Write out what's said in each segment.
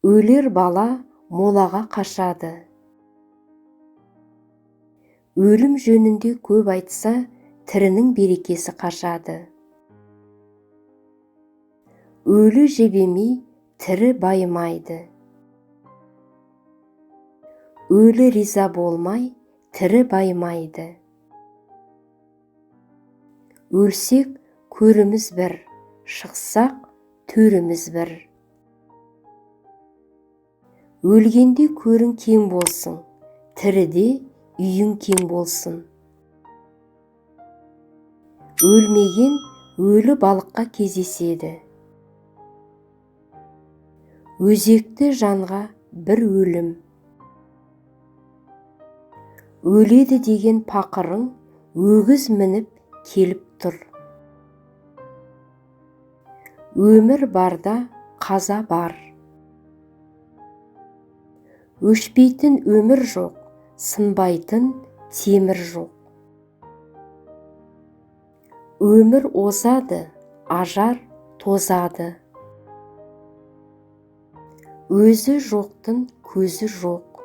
Өлер бала молаға қашады. Өлім жөнінде көп айтса, тірінің берекесі қашады. Өлі жебемей, тірі байымайды. Өлі риза болмай, тірі байымайды. Өлсек, көріміз бір, шықсақ, төріміз бір. Өлгенде көрің кең болсын, тіріде үйің кең болсын. Өлмеген өлі балыққа кездеседі. Өзекті жанға бір өлім. Өледі деген пақырың өгіз мініп келіп тұр. Өмір барда қаза бар. Өшпейтін өмір жоқ, сынбайтын темір жоқ. Өмір озады, ажар тозады. Өзі жоқтың көзі жоқ.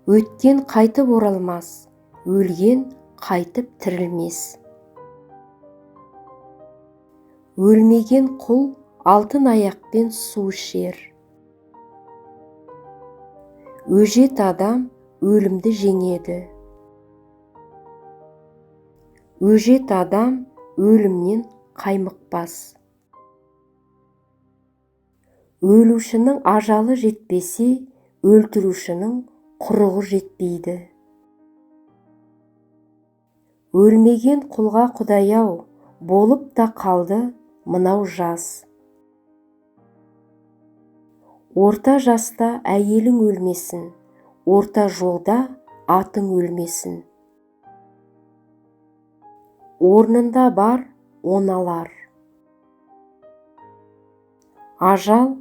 Өткен қайтып оралмас, өлген қайтып тірілмес. Өлмеген құл алтын аяқпен су ішер. Өжет адам өлімді жеңеді. Өжет адам өлімнен қаймықпас. Өлушінің ажалы жетпесе, өлтірушінің құрығы жетпейді. Өлмеген құлға Құдай-ау, болып та қалды мынау жас. Орта жаста әйелің өлмесін, орта жолда атың өлмесін. Орнында бар оналар. Ажал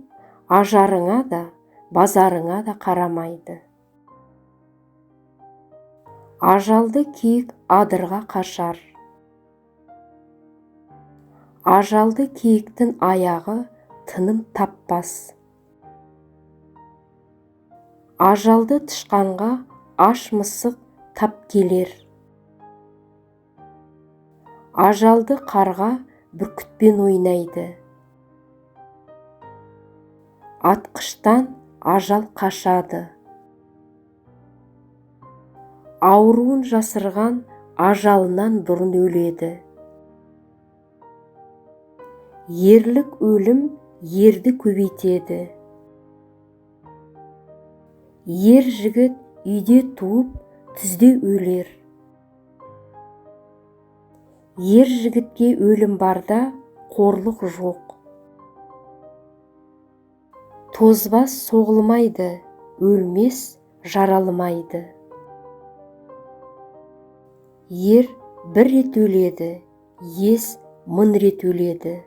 ажарыңа да, базарыңа да қарамайды. Ажалды киік адырға қашар. Ажалды киіктің аяғы тыным таппас. Ажалды тышқанға аш мысық тап келер. Ажалды қарға бүркітпен ойнайды. Атқыштан ажал қашады. Ауруын жасырған ажалынан бұрын өледі. Ерлік өлім ерді көбейтеді. Ер жігіт үйде туып, түзде өлер. Ер жігітке өлім барда қорлық жоқ. Тозбас соғылмайды, өлмес жаралмайды. Ер бір рет өледі, ес мың рет өледі.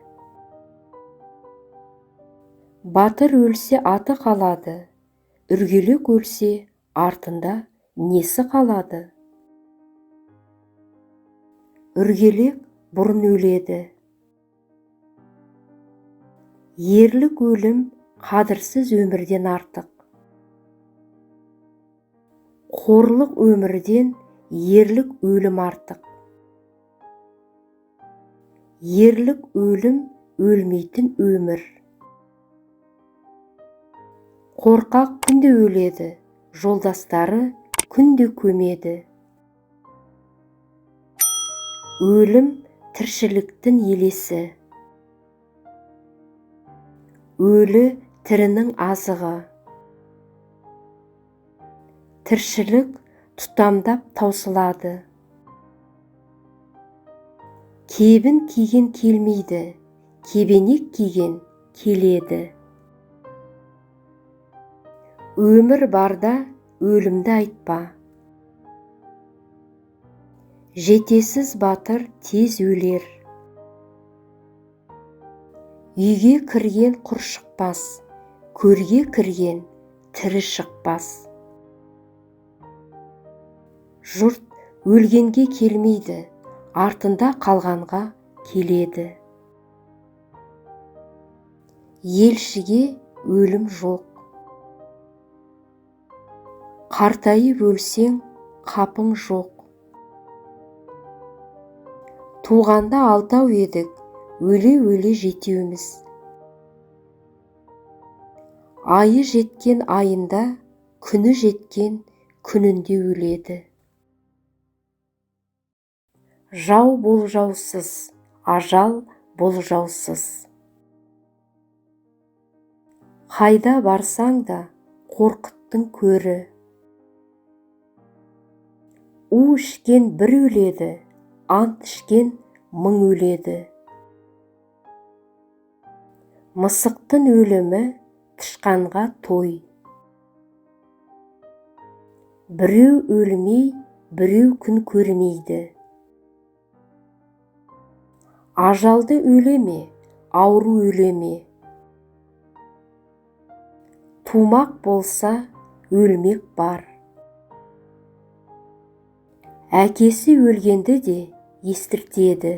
Батыр өлсе аты қалады, үргелек өлсе артында несі қалады? Үргелек бұрын өледі. Ерлік өлім қадірсіз өмірден артық. Қорлық өмірден ерлік өлім артық. Ерлік өлім өлмейтін өмір. Қорқақ күнде өледі, жолдастары күнде көмеді. Өлім тіршіліктің елесі. Өлі тірінің азығы. Тіршілік тұтамдап таусылады. Кебін киген келмейді, кебенек киген келеді. Өмір барда өлімді айтпа. Жетесіз батыр тез өлер. Үйге кірген құр шықпас, көрге кірген тірі шықпас. Жұрт өлгенге келмейді, артында қалғанға келеді. Елшіге өлім жоқ. Қартайып өлсең, қапың жоқ. Туғанда алтау едік, өле-өле жетеуміз. Айы жеткен айында, күні жеткен күнінде өледі. Жау болжаусыз, ажал болжаусыз. Қайда барсаң да Қорқыттың көрі. У ішкен бір өледі, ант ішкен мың өледі. Мысықтың өлімі тышқанға той. Біреу өлмей, біреу күн көрмейді. Ажалды өлеме, ауру өлеме. Тумақ болса, өлмек бар. Әкесі өлгенді де естіртеді.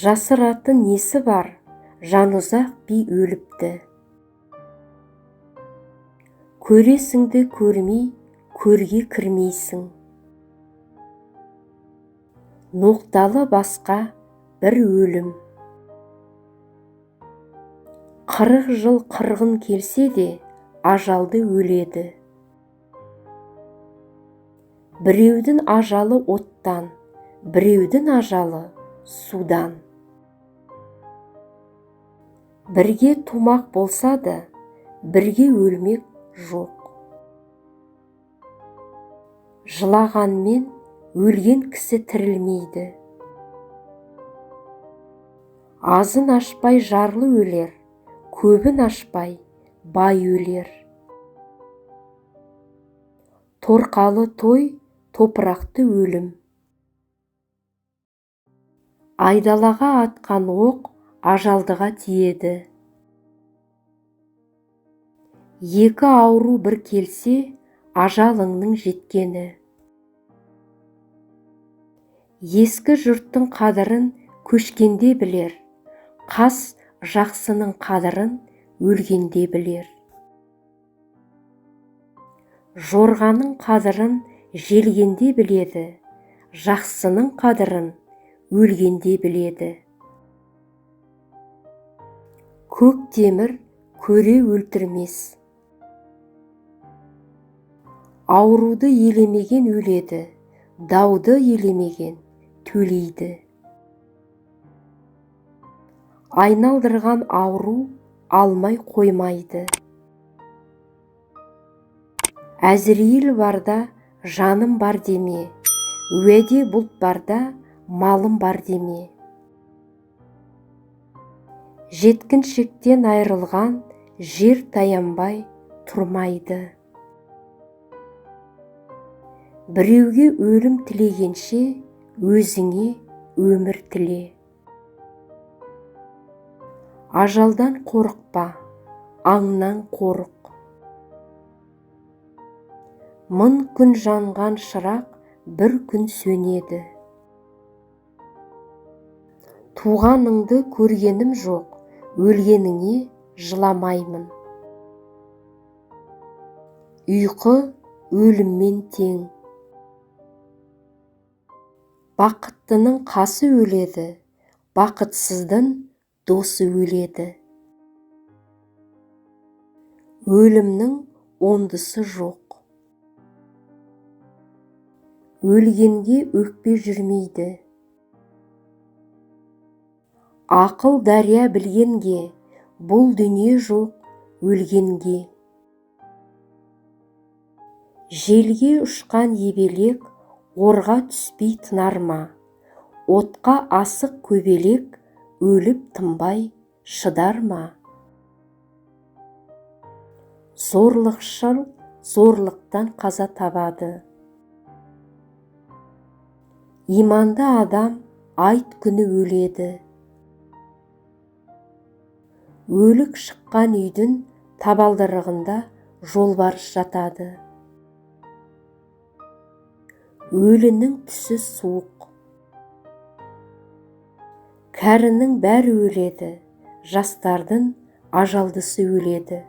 Жасыратын несі бар, Жанұзақ би өліпті. Көресіңді көрмей, көрге кірмейсің. Ноқталы басқа бір өлім. 40 жыл қырғын келсе де, ажалды өледі. Біреудің ажалы оттан, біреудің ажалы судан. Бірге тумақ болса да, бірге өлмек жоқ. Жылағанмен өлген кісі тірілмейді. Азын ашпай жарлы өлер, көбін ашпай бай өлер. Торқалы той, топырақты өлім. Айдалаға атқан оқ ажалдыға тиеді. Екі ауру бір келсе, ажалыңның жеткені. Ескі жұрттың қадырын көшкенде білер, қас жақсының қадырын өлгенде білер. Жорғаның қадырын желгенде біледі, жақсының қадырын өлгенде біледі. Көк темір көре өлтірмес. Ауруды елемеген өледі, дауды елемеген төлейді. Айналдырған ауру алмай қоймайды. Әзірейіл барда жаным бар деме, уәде бұлт барда малым бар деме. Жеткіншектен айырылған жер таянбай тұрмайды. Біреуге өлім тілегенше, өзіңе өмір тіле. Ажалдан қорықпа, аңнан қорық. Мың күн жанған шырақ бір күн сөнеді. Туғаныңды көргенім жоқ, өлгеніңе жыламаймын. Ұйқы өліммен тең. Бақыттының қасы өледі, бақытсыздың досы өледі. Өлімнің ондысы жоқ. Өлгенге өкпе жүрмейді. Ақыл дария білгенге, бұл дүние жоқ өлгенге. Желге ұшқан ебелек орға түспей тынар ма? Отқа асық көбелек өліп тынбай шыдар ма? Зорлықшыл зорлықтан қаза табады. Иманды адам айт күні өледі. Өлік шыққан үйдің табалдырығында жолбарыс жатады. Өлінің түсі суық. Кәрінің бәрі өледі, Жастардың ажалдысы өледі.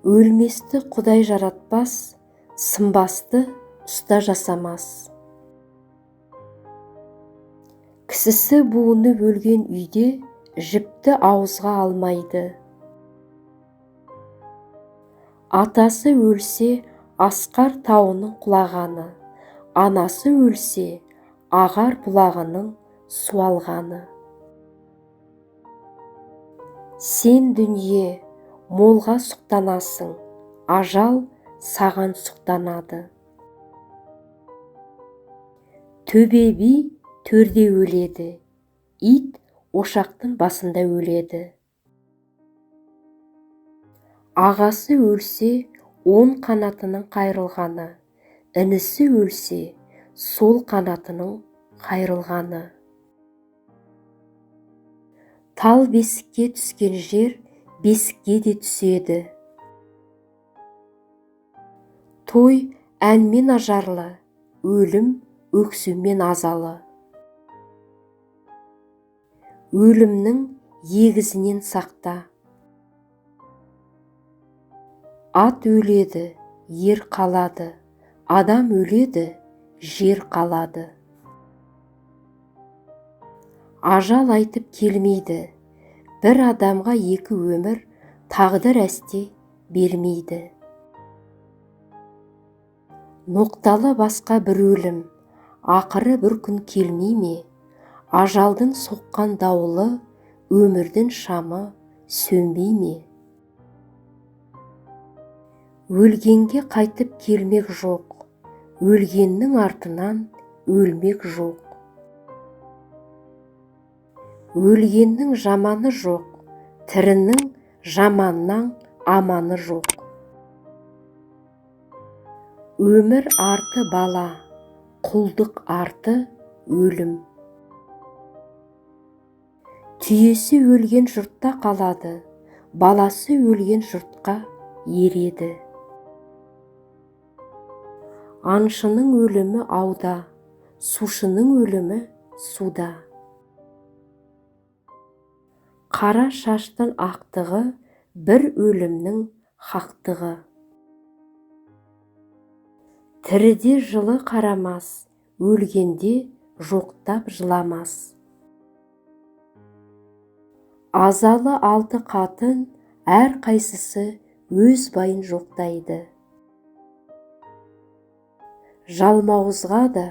Өлместі Құдай жаратпас, сынбасты ұста жасамас. Кісісі буынып өлген үйде жіпті ауызға алмайды. Атасы өлсе, асқар тауының құлағаны, анасы өлсе, ағар бұлағының суалғаны. Сен дүние, молға сұқтанасың, ажал саған сұқтанады. Төбе би төрде өледі, ит ошақтың басында өледі. Ағасы өлсе, оң қанатының қайырылғаны, інісі өлсе, сол қанатының қайырылғаны. Тал бесікке түскен жер бесікке де түседі. Той әнмен ажарлы, өлім өксумен азалы. Өлімнің егізінен сақта. Ат өледі, ер қалады, адам өледі, жер қалады. Ажал айтып келмейді, бір адамға екі өмір тағдыр әсте бермейді. Ноқталы басқа бір өлім, ақыры бір күн келмей ме? Ажалдың соққан дауылы, өмірдің шамы сөнбей ме? Өлгенге қайтып келмек жоқ, өлгеннің артынан өлмек жоқ. Өлгеннің жаманы жоқ, тірінің жаманнан аманы жоқ. Өмір арты бала, құлдық арты өлім. Түйесі өлген жұртта қалады, баласы өлген жұртқа ереді. Аңшының өлімі ауда, сушының өлімі суда. Қара шаштың ақтығы, бір өлімнің хақтығы. Тіріде жылы қарамас, өлгенде жоқтап жыламас. Азалы алты қатын, әрқайсысы өз байын жоқтайды. Жалмауызға да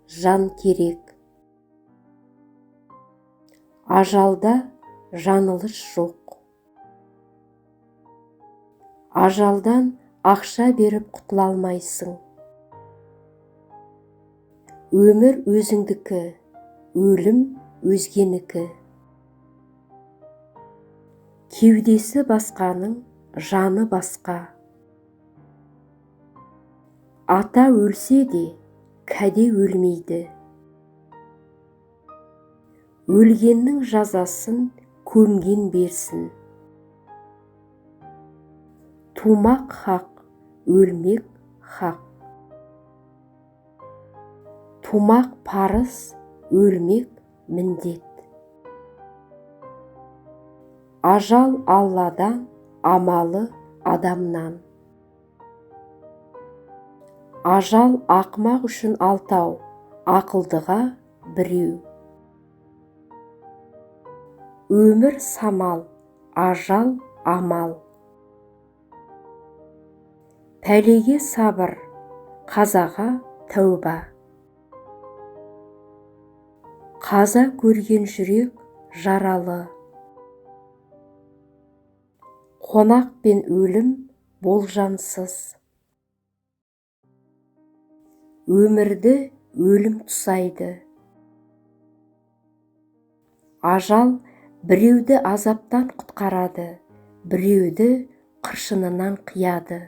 жан керек. Ажалда жаңылыс жоқ. Ажалдан ақша беріп құтыла алмайсың. Өмір өзіңдікі, өлім өзгенікі. Кеудесі басқаның жаны басқа. Ата өлсе де, кәде өлмейді. Өлгеннің жазасын көмген берсін. Тумақ хақ, өлмек хақ. Тумақ парыз, өлмек міндет. Ажал Алладан, амалы адамнан. Ажал ақымақ үшін алтау, ақылдыға біреу. Өмір самал, ажал амал. Пәлеге сабыр, қазаға тәуба. Қаза көрген жүрек жаралы. Қонақ пен өлім болжамсыз. Өмірді өлім тұсайды. Ажал біреуді азаптан құтқарады, біреуді қыршынынан қияды.